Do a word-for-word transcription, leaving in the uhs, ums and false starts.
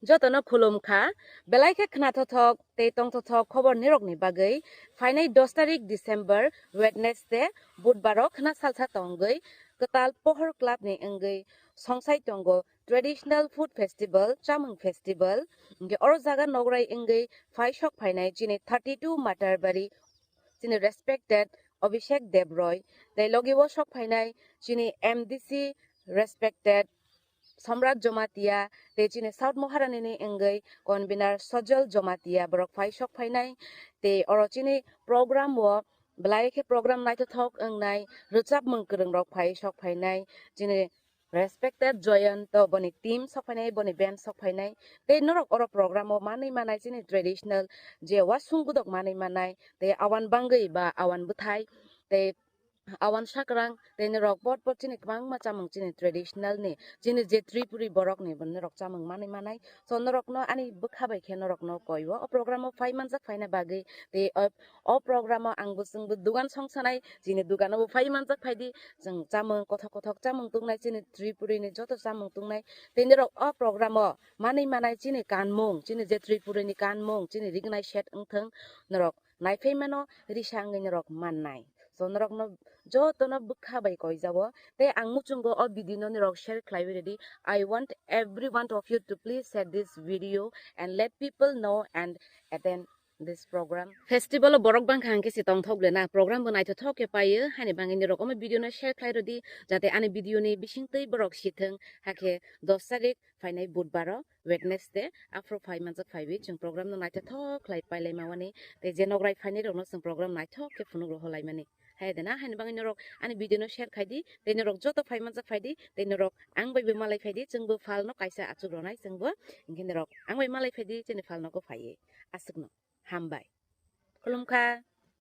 Jotono khulum kha, belai khe khnathothok tei tongthothok khobor nirokni bagwi. Phainai dos tarik December, Wednesday, Budbaro khna salsa tongwi kwtal Pohor Club ni wngwi songsai tongo Traditional Food Festival, Chamung Festival. Hwnkhe oro jaga nograi wngwi phai sok phainai chini thirty two Matarbari, chini respected Abhishek Debroi, tei logi o sok phainai chini M D C respected Somrat Jomatia, tei chini South Maharani ni wngwi convener Sojol Jomatia borok phai sok phainai, tei oro chini program o belai khe program naithothok wngnai, rwchapmung kwrwng rok phai sok phainai, chini respected Joyant, boni team sok phainai, boni band sok phainai, tei norok oro program o manwi manai chini traditional je wasung gudok manwi manai, tei awan bangwi ba awan bwthai, tei awan sakrang, tei norok pot pot chini kwbangma chamung chini traditional ni, chini je Tripuri borok ni bo norok chamung manwi manai. So norok no ani bwkha bai khe norok no koi o, o program o phai manjak phaina bagwi, tei o, o program o ang bo chwng bo dugan song sanai, chini dugan o bo phai manjak phai di, chwng chamung kothok kothok chamung tongnai, chini Tripuri ni joto chamung tongnai, tei norok o program o manwi manai chini kanmung, chini je Tripuri ni kanmung, chini rignai set wngthwng, norok naiphai mano, risa wngwi norok mannai. So norok no joto no bwkha bai koi jago, tei ang muchungo o video no norok share khlai wi redi. I want every one of you to please share this video and let people know and attend this program. Festival o borok bangkha hwnkhe se tongthok le na, program bo naithothok khe paio, haini bagwi norok omo video no share khlai rodi, jate ani video ni bisingtwi borok sithwng, hakhe dos tarik phainai Budbaro, Wednesday, aphuru phai manjak phaiwi chwng program no naithothok khlai pailai mawani, tei je nograi phainai rokno chwng program naithok khe phunuk rohorlaimani. Hai de na, haini bagwi norok ani video no share khai di, tei norok joto phai manjak phai di, tei norok ang bai bo malai phai di, chwng bo phal no kaisa achuk ronai chwng bo, hwnkhe norok ang bai malai phai di, chini phal nogo phaiwi. Aswk no. Hambai. Khulumkha.